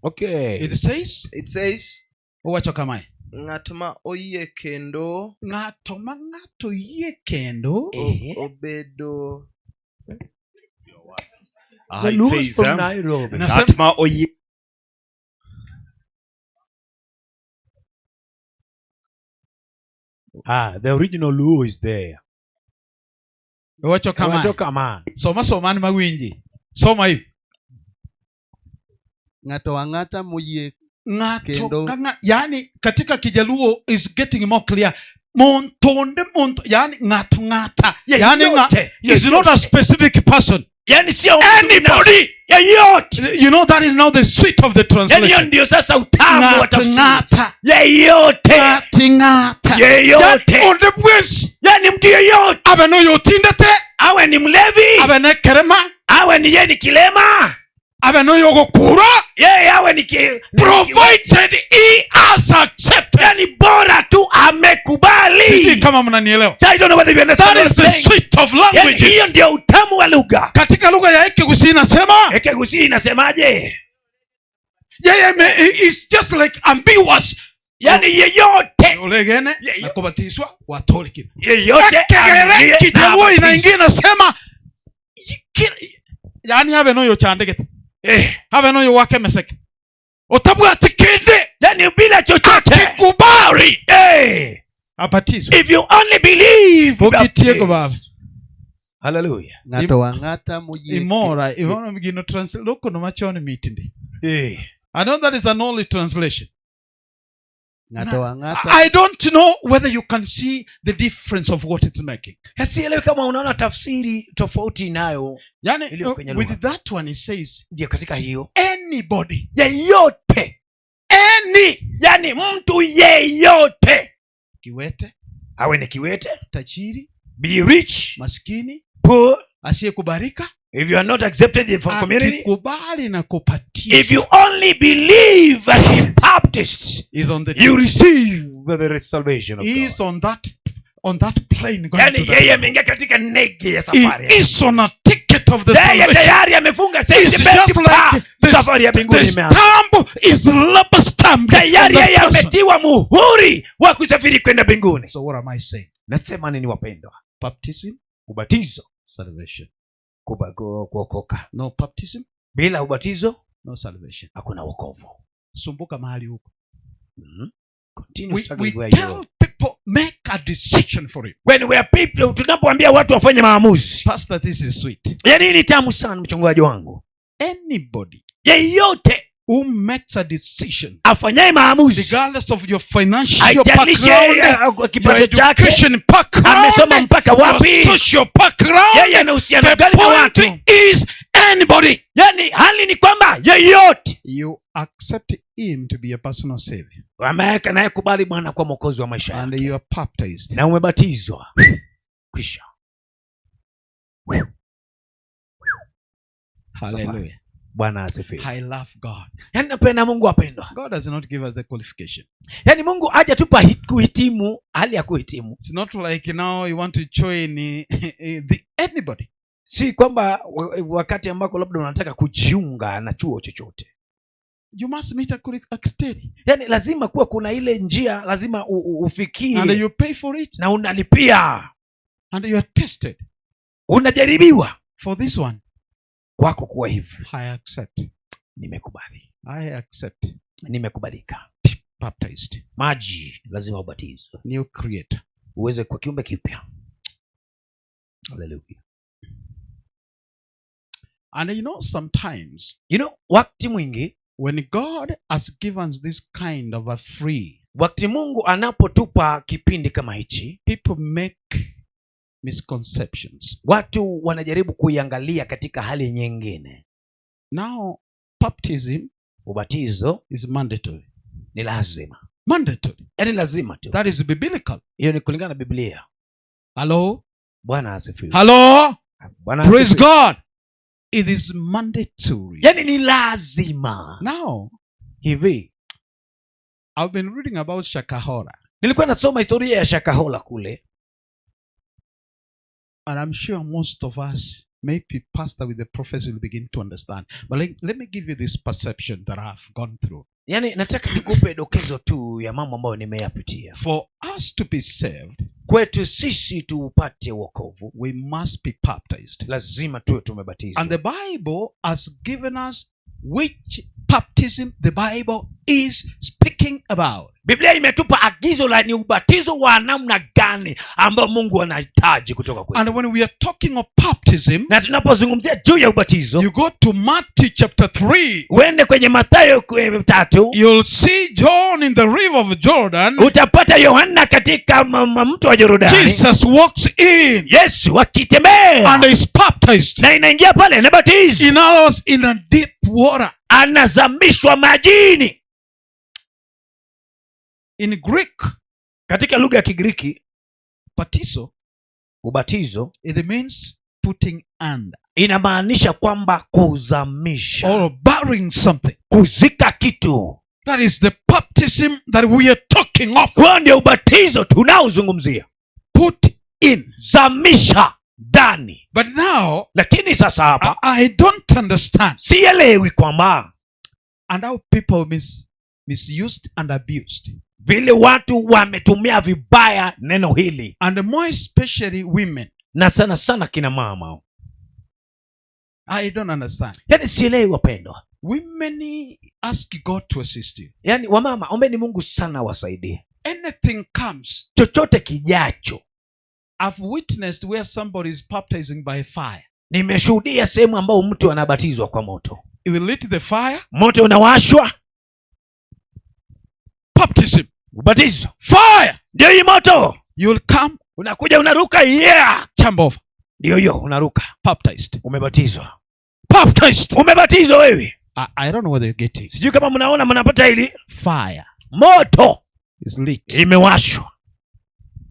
Okay. It says, It says, owacho kamae. ng'at ma oyie kendo Ng'ato ma ng'ato yie kendo Eh. obedo The It Luos says, from Nairobi. Inasema- ng'at ma oyie Ah, the original Luo is there. Owacho kamae. Owacho kama. Soma soma an mawinji. Soma hivi. Ng'ato ang'ata moyie Ng'ato Kendo- ka yani katika Kijaluo is getting more clear. Montonde monto, yani ng'ato ng'ata. Yani nga, Yeyote. is not a specific person. Yani sio mtu binafsi. Anybody. Yeyote. You know that is now the sweet of the Yani hiyo translation. ndio sasa utamu wa Ng'ato tafsiri. ng'ata. Yeyote. Ng'ati ng'ata. Yeyote. Yani onde bwensi Yani mtu yeyote. abe noyotindete Awe ni mlevi, abe nekerema awe ni yeye ni kilema, abe noyogokura yeye awe ni provided he has accepted. yani bora tu Sijui amekubali. kama mnanielewa. So I don't know whether you understand That what is I'm the saying. sweet of Yani hiyo languages. ndio utamu wa lugha. Katika lugha ya Ekegusii inasema Ekegusii inasemaje? yeye is just like ambiguous. Yani yeyote Olegene Ye- na kubatizwa watoliki. yeyote Ekegere aaminie na Kijaluo abatizwe. inaingia inasema yani abe noyo chandegete Eh, abe noyo wake meseke otabwati kinde yani bila chochote. akikubali Eh, abatizwe. if you only believe. Okitieko baba. Hallelujah. ng'ato ang'ata moyie Imora imora gino translate lokono machon mitndi. Eh. I know that is an only translation. Ng'ato ang'ata I don't know whether you can see the difference of what it's making. Sielewi kama unaona tafsiri tofauti inayo Yani, Iliyo kwenye lugha. with that one it says ndio katika hiyo anybody, yeyote, any yani mtu yeyote, kiwete, awe ni kiwete, tajiri, be rich, maskini, poor, asiyekubalika, if you are not accepted in from community, akikubali na kupatia if you only believe and be baptized, is on the you receive the salvation of is God. on that plane going Yani to the yeye ameingia katika ndege ya safari. He is on a ticket of the Yeye salvation. tayari amefunga It's seat belt just pa like the, safari ya mbinguni the imeanza. stamp is rubber stamped on Tayari the yeye person. ametiwa muhuri wa kusafiri kwenda mbinguni. So what am I saying? Nasema nini wapendwa? Baptism, Ubatizo, salvation. kuokoka. No baptism, Bila ubatizo no salvation. hakuna wokovu. Sumbuka mahali huko. Continue We struggling where you tell are. people make a decision for you. When we are people, tunapoambia watu wafanye maamuzi, Pastor, this is sweet. yaani hii ni tamu sana, mchungaji wangu. Anybody Yeyote who makes a decision, afanyaye maamuzi, regardless of your financial haijalishi background, yeye, kipato your chake, education amesoma background, mpaka your wapi, social background, yeye ana uhusiano the gani na watu. point is anybody. Yaani hali ni kwamba yeyote You accept him to be a personal savior ameweka naye kubali Bwana kwa mwokozi wa maisha and yake you are baptized. na umebatizwa, kwisha. Hallelujah. Bwana asifiwe. I love God. Yaani napenda Mungu apendwa. God does not give us the qualification. Yaani Mungu hajatupa kuhitimu, hali ya kuhitimu. It's not like now you want to join the anybody. Si kwamba wakati ambako labda unataka kujiunga na chuo chochote. You must meet a criteria. Yaani lazima kuwa kuna ile njia, lazima And ufikie you pay for it. Na unalipia. And you are tested. Unajaribiwa. For this one, Kwako kuwa hivi, I accept. Nimekubali. I accept. Nimekubalika. Baptized. Maji lazima ubatizwe. New creator. Uweze kuwa kiumbe kipya. Haleluya. And sometimes Wakati mwingi, when God has given us this kind of a free, wakati Mungu anapotupa kipindi kama hichi, people make misconceptions. Watu wanajaribu kuiangalia katika hali nyingine. Now, baptism Ubatizo is mandatory. Ni lazima. Mandatory. Yaani lazima tu. That is biblical. Hiyo ni kulingana na Biblia. Hello? Bwana asifiwe. Hello? Bwana Praise asifiwe. God. It is mandatory. Yaani ni lazima. Now, Hivi I've been reading about Shakahola, nilikuwa nasoma historia ya Shakahola kule, and I'm sure most of us, maybe pastor with the prophets, will begin to understand. But let me give you this perception that I've gone through. Yaani nataka nikupe dokezo tu ya mambo ambayo nimeyapitia. For us to be saved, Kwetu sisi tuupate wokovu, we must be baptized. Lazima tuwe tumebatizwa. And the Bible has given us which baptism the Bible is speaking about. Biblia imetupa agizo la ni ubatizo wa namna gani ambao Mungu anahitaji kutoka kwetu. And when we are talking of baptism, Na tunapozungumzia juu ya ubatizo, you go to Matthew chapter 3, uende kwenye Mathayo 3, you'll see John in the river of Jordan. Utapata Yohana katika mto wa Yordani. Jesus walks in Yesu akitembea and is baptized. Na inaingia pale anabatizwa. In other words, in a deep water. Anazamishwa majini. In Greek, Katika lugha ya Kigiriki, baptizo, ubatizo it means putting under inamaanisha kwamba kuzamisha or burying something. Kuzika kitu. That is the baptism that we are talking of. Huo ndio ubatizo tunaozungumzia. Put in. Zamisha ndani. But now, Lakini sasa hapa, I don't understand. Sielewi kwamba And how people misused and abused. Vile watu wametumia vibaya neno hili. And more especially women. Na sana sana kina mama. I don't understand. Yaani sielewi, wapendwa. Women, ask God to assist you. Yaani wamama, ombeni Mungu sana wasaidie. Anything comes. Chochote kijacho. I've witnessed where somebody is baptizing by fire. Nimeshuhudia sehemu ambao mtu anabatizwa kwa moto. He will lit the fire. Moto unawashwa. Baptism. Ubatizo. Fire. Ndio hii moto. You'll come. Unakuja unaruka, yeah. Jump over. Ndio hiyo unaruka. Baptized. Umebatizwa. Baptized. Umebatizwa wewe. I don't know whether you get it. Sijui kama mnaona mnapata hili. Fire Moto is lit. Imewashwa.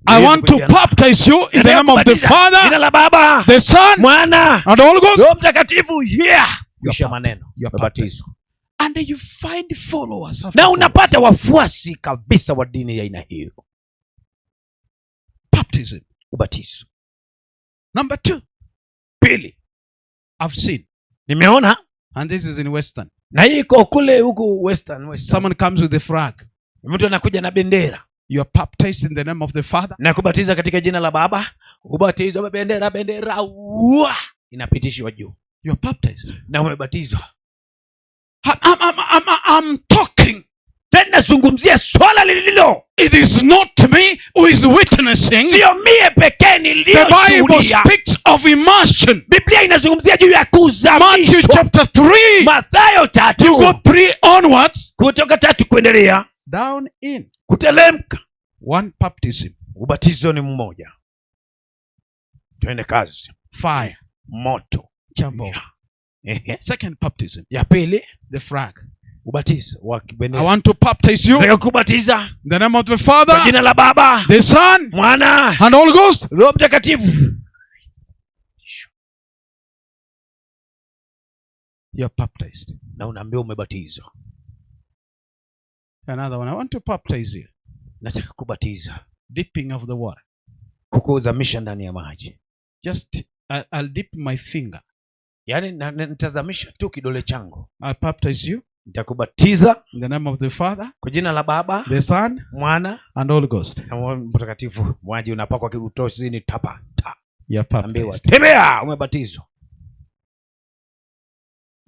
I want to baptize you in the name of the Jina Father, la Baba, the Son, Mwana, and the Holy Ghost. Roho Mtakatifu. Yeah. Kwisha maneno. You are Umebatizwa. And then you find followers after Na followers. unapata wafuasi kabisa wa dini ya aina hiyo. Baptism. Ubatizo. Number two, Pili, I've seen, nimeona, and this is in Western. Na hii iko kule huku Western. Someone comes with a flag. Mtu anakuja na bendera. You are baptized in the name of the Father, Na kubatiza katika jina la Baba, ubatizo wa bendera, bendera wa inapitishwa juu. You are baptized. Na umebatizwa. I'm talking. Tena nazungumzia swala lililo. It is not me who is witnessing. Sio mie pekee The Bible niliyoshuhudia. speaks of immersion. Biblia inazungumzia juu ya Matthew kuzamishwa. chapter 3. Mathayo 3. You go 3 onwards. Kutoka 3 kuendelea. Down in. Kutelemka. One baptism. Ubatizo ni mmoja. Twende kazi. Fire. Moto. Jump over. Ehe. Second baptism. Ya pili. The flag. Ubatizo wa I kibendera. want to baptize you Nataka kubatiza in the name of the kwa Father, jina la Baba, the Son, Mwana, and Holy Ghost. Roho Mtakatifu. You are baptized. Na unaambiwa umebatizwa. Another one. I want to baptize you. Nataka kubatiza. Dipping of the water. Kukuzamisha ndani ya maji. Just I'll dip my finger. Yaani nitazamisha tu kidole changu. I baptize you. Nitakubatiza in the name of the Father, kwa jina la Baba, the Son, Mwana and Holy Ghost. na Roho Mtakatifu. Maji unapakwa kiutosini tapa ta. You're Ambiwa baptized. tembea, umebatizwa.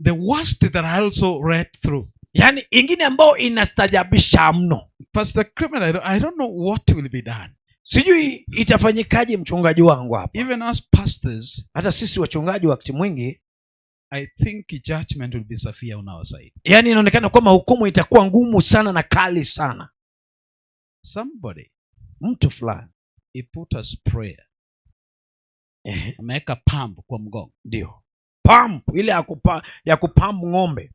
The worst that I also read through. Yaani ingine ambayo inastajabisha mno, Pastor Criminal, I don't know what will be done. Sijui itafanyikaje, mchungaji wangu hapa. Even us pastors, Hata sisi wachungaji wakati mwingi, I think judgment will be severe on our side. Yaani inaonekana kwamba hukumu itakuwa ngumu sana na kali sana. Somebody, Mtu fulani he put a sprayer, ameweka pump kwa mgongo. Ndio pump ile ya kupump ng'ombe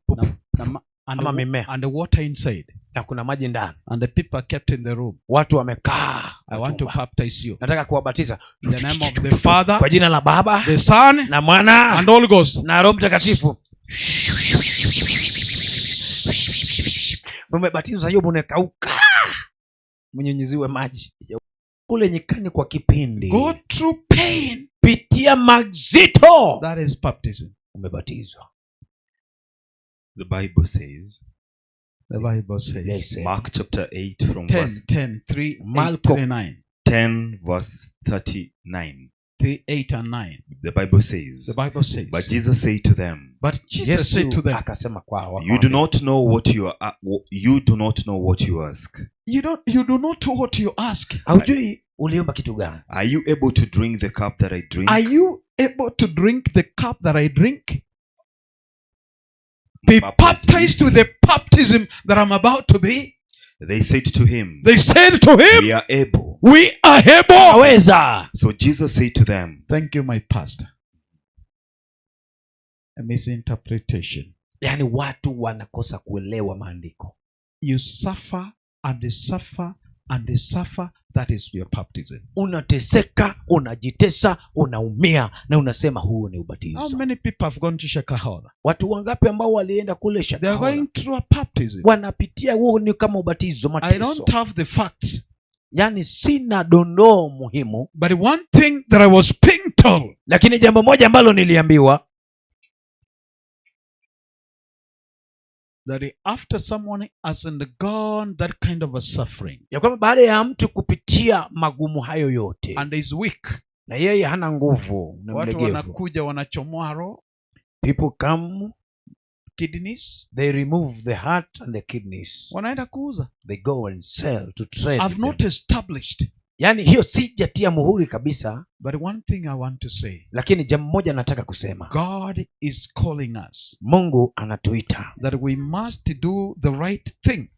And ama mimea. And the water inside. Na kuna maji ndani. And the people are kept in the room. Watu wamekaa I want to kwa chumba. baptize you. Nataka kuwabatiza In the name of the Father, kwa jina la Baba the Son, na Mwana and Holy Ghost. na Roho Mtakatifu. Umebatizwa hiyo, munekauka, mnyunyiziwe maji kule nyikani kwa kipindi. Go through pain. Pitia mazito. That is baptism. Umebatizwa. The Bible says, The Bible says. Yes. Mark chapter 8 from 10, verse 10, 3, 8, Marko. 3, 9. 10 verse 39. 3, 8, and 9. The Bible says, The Bible says. But Jesus said to them, But Jesus said to them, Akasema kwao, You do not know what you are you do not know what you ask. You do not know what you ask. Haujui uliomba kitu gani. Are you able to drink the cup that I drink? Are you able to drink the cup that I drink? Be Baptized baptized with the baptism that I'm about to be? They said to him, They said to him, We are able. We are able. Aweza. So Jesus said to them, Thank you, my pastor. A misinterpretation. Yaani watu wanakosa kuelewa maandiko. You suffer and suffer and suffer. That is your baptism. Unateseka, unajitesa, unaumia na unasema huo ni How ubatizo. many people have gone to Shakahola? Watu wangapi ambao walienda kule They are Shakahola going through a baptism. wanapitia huo ni kama ubatizo, I mateso. don't have the facts, Yaani sina dondoo muhimu, but one thing that I was being told, lakini jambo moja ambalo niliambiwa that after someone has undergone that kind of a suffering ya kwamba baada ya mtu kupitia magumu hayo yote and is weak, na yeye hana nguvu na watu mlegevu, wanakuja wanachomoa roho, people come, kidneys, they remove the heart and the kidneys, wanaenda kuuza. They go and sell to trade I've them. Not established, Yaani hiyo sijatia muhuri kabisa, but one thing I want to say, lakini jambo moja nataka kusema, God is calling us Mungu anatuita that we must do the right thing.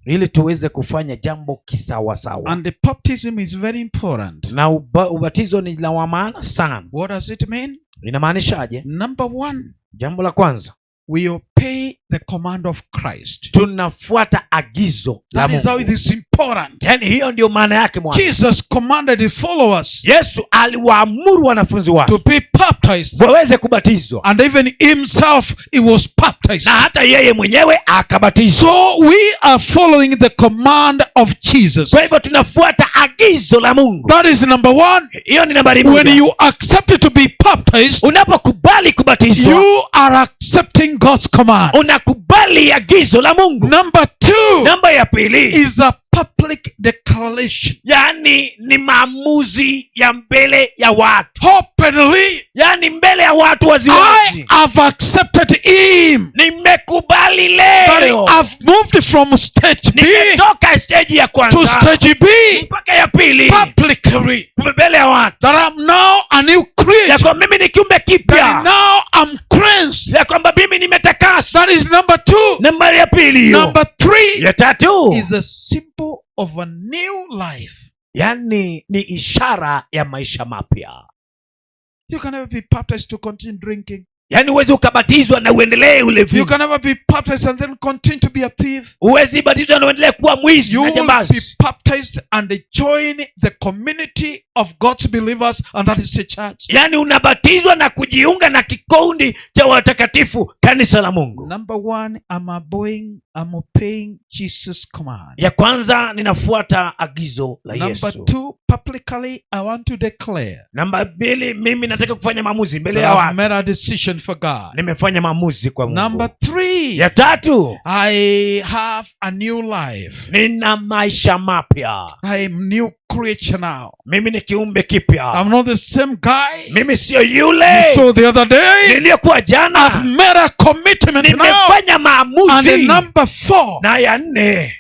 Ili tuweze kufanya jambo kisawasawa. And the baptism is very important. Na ubatizo ni la wa maana sana. What does it mean? Inamaanishaje? Number one, Jambo la kwanza, we obey the command of Christ. Tunafuata agizo la That is how it Mungu. is important. Yaani hiyo ndio maana yake mwana. Jesus commanded his followers Yesu aliwaamuru wanafunzi wake to be baptized. waweze kubatizwa, And even himself, he was baptized. Na hata yeye mwenyewe akabatizwa. So we are following the command of Jesus. Kwa hivyo tunafuata agizo la Mungu. That is number one. Hiyo ni nambari When moja. you accept to be baptized, Unapokubali kubatizwa, you are accepting God's command. Unakubali agizo la Mungu. Number two Namba ya pili is a public declaration. Yaani ni maamuzi ya mbele ya watu, Openly, yaani mbele ya watu I waziwazi, have accepted him. Nimekubali That leo, I've moved from stage B nimetoka stage ya to kwanza stage B mpaka ya pili publicly. mbele ya watu, That I'm now a new creature. Ya kwamba mimi ni kiumbe That kipya, now I'm cleansed. Ya kwamba mimi nimetakaswa. That is number two. Nambari ya pili hiyo. Number three Ya tatu is a symbol of a new life. Yaani ni ishara ya maisha mapya. You can never be baptized to continue drinking. Yaani huwezi ukabatizwa na uendelee ulevi. You can never be baptized and then continue to be a thief. Huwezi batizwa na uendelee kuwa mwizi You na will be jambazi. baptized and join the community of God's believers, and that is the church. Yaani unabatizwa na kujiunga na kikundi cha watakatifu, kanisa la Mungu. Number one, I'm obeying Jesus' command. Ya kwanza ninafuata agizo la Number Yesu. two, publicly, I want to declare Namba mbili, mimi nataka kufanya maamuzi mbele that ya I've watu made a decision decision for God. Nimefanya maamuzi kwa Mungu. Number three, Ya tatu, I have a new life. Nina maisha mapya. I am new creature now. Mimi ni kiumbe kipya. I'm not the same guy Mimi siyo you yule saw the other day. niliyokuwa I've jana. made a commitment now. Nimefanya And maamuzi. number four, Na ya nne,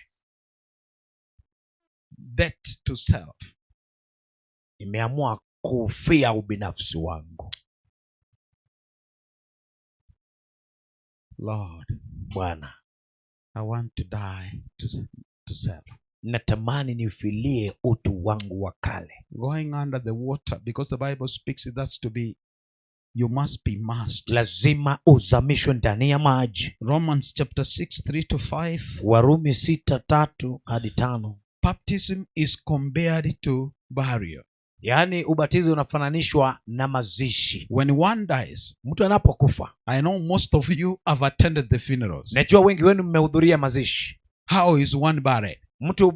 death to self. Nimeamua kufia ubinafsi wangu. Lord, Bwana, I want to die to self. Natamani niufilie utu wangu wa kale. Going under the water, because the Bible speaks that's to be, you must be immersed. Lazima uzamishwe ndani ya maji. Romans chapter 6, 3 to 5. Warumi 6:3 hadi 5. Baptism is compared to burial. Yaani ubatizo unafananishwa na mazishi. When one dies, Mtu anapokufa, I know most of you have attended the funerals. Najua wengi wenu mmehudhuria mazishi. How is one buried? Mtu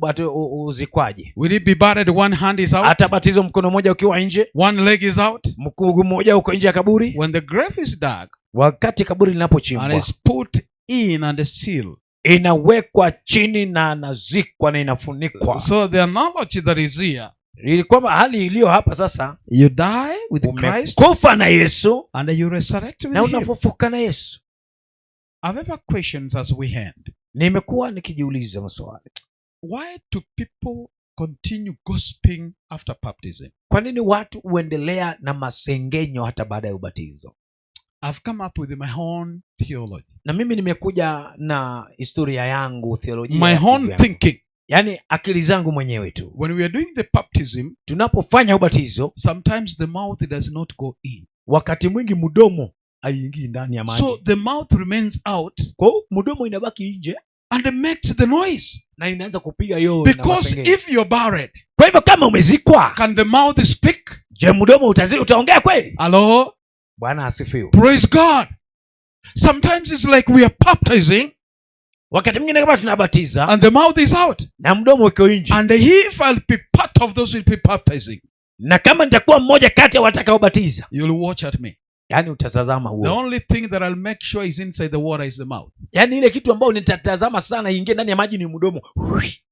uzikwaje? Will he be buried one hand is out, Atabatizwa mkono mmoja ukiwa nje, one leg is out? Mguu mmoja uko nje ya kaburi. When the grave is dug Wakati kaburi and linapochimbwa, is put in and sealed. Inawekwa chini na anazikwa na inafunikwa. So the analogy that is here, Ili kwamba hali iliyo hapa sasa, you die with Christ umekufa na Yesu and you resurrect with na him. unafufuka na Yesu. I've ever questions as we end. Nimekuwa nikijiuliza maswali. Why do people continue gossiping after baptism? Kwa nini watu huendelea na masengenyo hata baada ya ubatizo? I've come up with my own theology, Na mimi nimekuja na historia yangu, theolojia my ya own kivyangu. Thinking. Yaani akili zangu mwenyewe tu. When we are doing the baptism, Tunapofanya ubatizo, sometimes the mouth does not go in. Wakati mwingi mdomo haiingii ndani ya maji. So the mouth remains out Kwa hiyo mdomo inabaki nje and it makes the noise. Na inaanza kupiga yowe na Because masengenyo. If you're buried, Kwa hivyo kama umezikwa, can the mouth speak? Je, mdomo utaongea kweli? Hello? Bwana asifiwe. Praise God. Sometimes it's like we are baptizing Wakati mwingine kama tunabatiza and the mouth is out. Na mdomo uko nje. And if I'll be part of those who will be baptizing, Na kama nitakuwa mmoja kati ya watakaobatiza, you'll watch at me. Yaani utatazama The huo. only thing that I'll make sure is inside the water is the mouth. Yaani ile kitu ambayo nitatazama sana iingie ndani ya maji ni mdomo.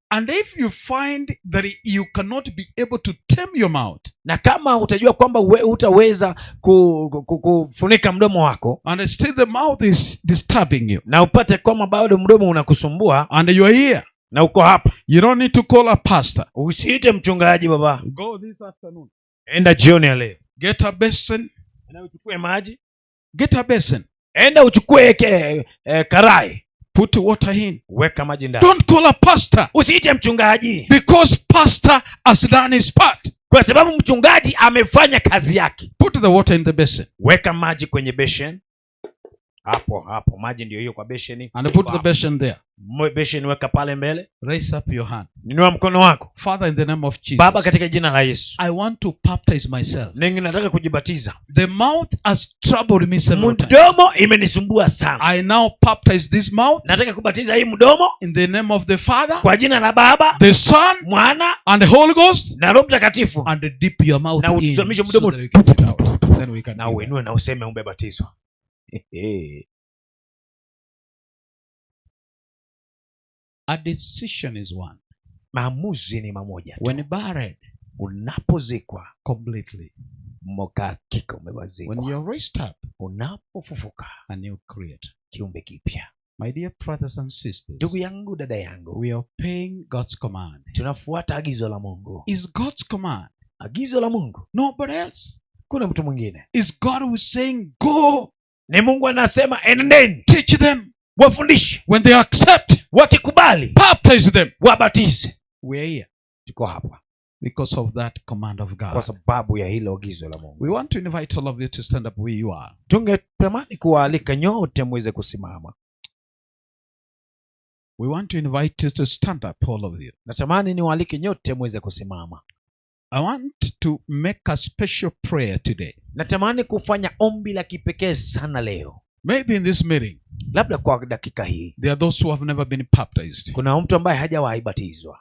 And if you find that you cannot be able to tame your mouth, Na kama utajua kwamba hutaweza kufunika mdomo wako, and still the mouth is disturbing you, na upate kwamba bado mdomo unakusumbua, and you are here, na uko hapa, you don't need to call a pastor. Usiite mchungaji baba. Go this afternoon. Enda jioni ya leo. Get a basin. Enda uchukue maji. Get a basin. Enda uchukue karai. Put water in. Weka maji ndani. Don't call a pastor. Usiite mchungaji. Because pastor has done his part. Kwa sababu mchungaji amefanya kazi yake. Put the water in the basin. Weka maji kwenye beshen. Hapo hapo maji ndio hiyo kwa besheni. And put the basin there. Besheni weka pale mbele. Raise up your hand. Inua mkono wako. Father, in the name of Jesus. Baba, katika jina la Yesu. I want to baptize myself. Ningi nataka kujibatiza. The mouth has troubled me several times. Mdomo imenisumbua sana. I now baptize this mouth Nataka kubatiza hii mdomo in the name of the Father, kwa jina la Baba, the Son, Mwana and the Holy Ghost. Na Roho Mtakatifu. And dip your mouth Na in uzamishe so mdomo. that you can get out. Then we can Na uinue na useme umebatizwa. A decision is one. Maamuzi ni mamoja tu. When buried Unapozikwa completely, hakika when umebazikwa. you're raised up, Unapofufuka a new creator. Kiumbe kipya. My dear brothers and sisters, Ndugu yangu, dada yangu, we are obeying God's command. Tunafuata agizo la Mungu. Is God's command. Agizo la Mungu. Nobody else. Kuna mtu mwingine. Is God who is saying, go, Ni Mungu anasema enendeni, teach them. Wafundishe. When they accept, wakikubali, baptize them. Wabatize. We are here Tuko hapa because of that command of God. Kwa sababu ya hilo agizo la Mungu. We want to invite all of you to stand up where you are. Tungetamani kuwaalika nyote muweze kusimama. We want to invite you to stand up, all of you. Natamani niwaalike nyote muweze kusimama. I want to make a special prayer today. Natamani kufanya ombi la kipekee sana leo. Maybe in this meeting, Labda kwa dakika hii there are those who have never been baptized. Kuna mtu ambaye hajawahi batizwa.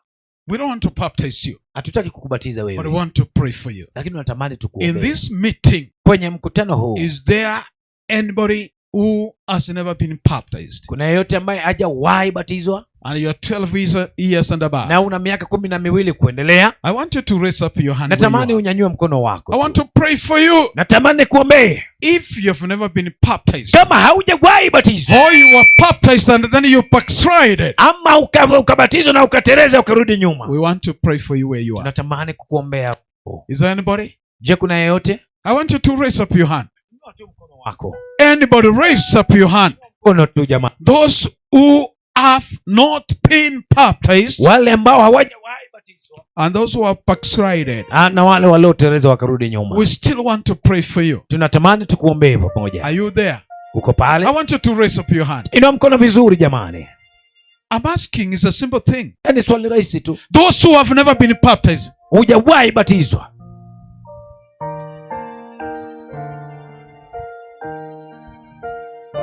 We don't want to baptize you, Hatutaki kukubatiza but we wewe, want to pray for you. Lakini tunatamani In tukuombee. this meeting, Kwenye mkutano huu, is there Anybody who has never been baptized Kuna yeyote ambaye hajawahi batizwa and you're 12 years and above, na una miaka 12 kuendelea? I want you to raise up your hand where Natamani you are. unyanyue mkono wako I tu. want to pray for you. Natamani kuombee If you've never been baptized, kama haujawahi batizwa or you were baptized and then you backslided, ama ukabatizwa na ukatereza ukarudi nyuma, we want to pray for you where you are. tunatamani kukuombea. Is there anybody? Je, kuna yeyote? I want you to raise up your hand. Inua tu mkono wako, Anybody raise up your hand. mkono tu jamaa. Those who have not been baptized Wale ambao hawajawahi batizwa and those who are backslided, na wale waliotereza wakarudi nyuma, we still want to pray for you. tunatamani tukuombee pamoja. Are you there? Uko I pale? want you to raise up your hand. Inua mkono vizuri jamani, I'm asking, it's a simple thing. yaani swali rahisi tu. Those who have never been baptized, Hujawahi batizwa,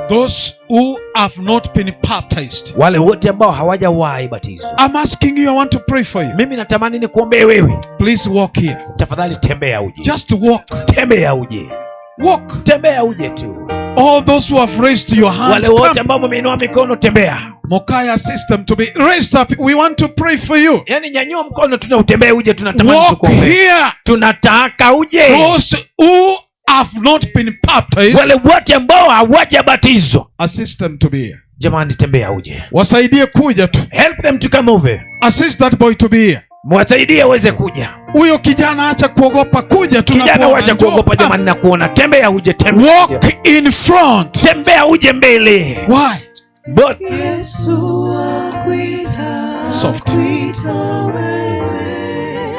those who have not been baptized, wale wote ambao hawajawahi batizwa, I'm asking you, I want to pray for you. mimi natamani nikuombee wewe. Please walk here. Tafadhali tembea uje, Just walk. tembea uje, Walk. tembea uje tu. All those who have raised your hands, Wale wote come. ambao mmeinua mikono, tembea. Mokaya, assist them to be raised up. We want to pray for you. Yaani nyanyua mkono, tuna utembee uje, tunatamani Walk tukuombee, here. tunataka uje. Those who have not been baptized, Wale wote ambao hawajabatizwa, assist them to be here. jamani, tembea uje, Wasaidie kuja tu. help them to come over, Assist that boy to be here. mwasaidie aweze kuja. Huyo kijana acha kuogopa kuja tu. Kijana nakuona. wacha Njoo. kuogopa jamani, na kuona, tembea uje, tembea uje. Walk in front. Tembea uje mbele. Why? But Yesu akuita, Soft. akuita wewe,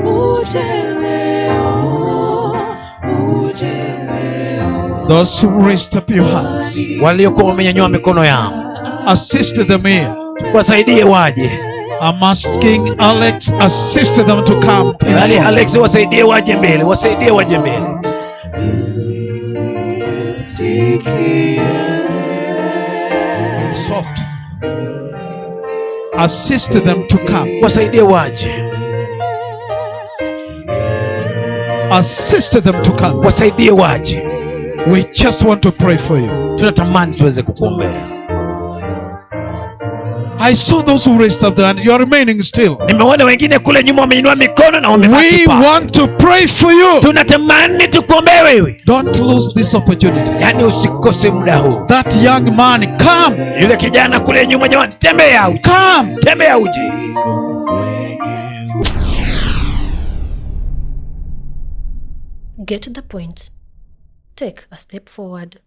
uje leo, uje leo. Those who raised up your hands, waliokuwa wamenyanyua mikono yao, assist them here. wasaidie waje. I'm asking Alex, assist them to come in Yaani front. Alex, wasaidie waje mbele, wasaidie waje mbele. Sikie. Soft. Assist them to come. Wasaidie waje, Assist them to come. wasaidie waje. We just want to pray for you. Tunatamani tuweze kukuombea. I saw those who raised up their hand. You are remaining still. Nimeona wengine kule nyuma wameinua mikono na wamebaki We pale. want to pray for you. Tunatamani tukuombee wewe, Don't lose this opportunity. yaani usikose muda huu. That young man, come, Yule kijana kule nyuma, jamani, tembea uje, come. tembea uje. Get the point. Take a step forward.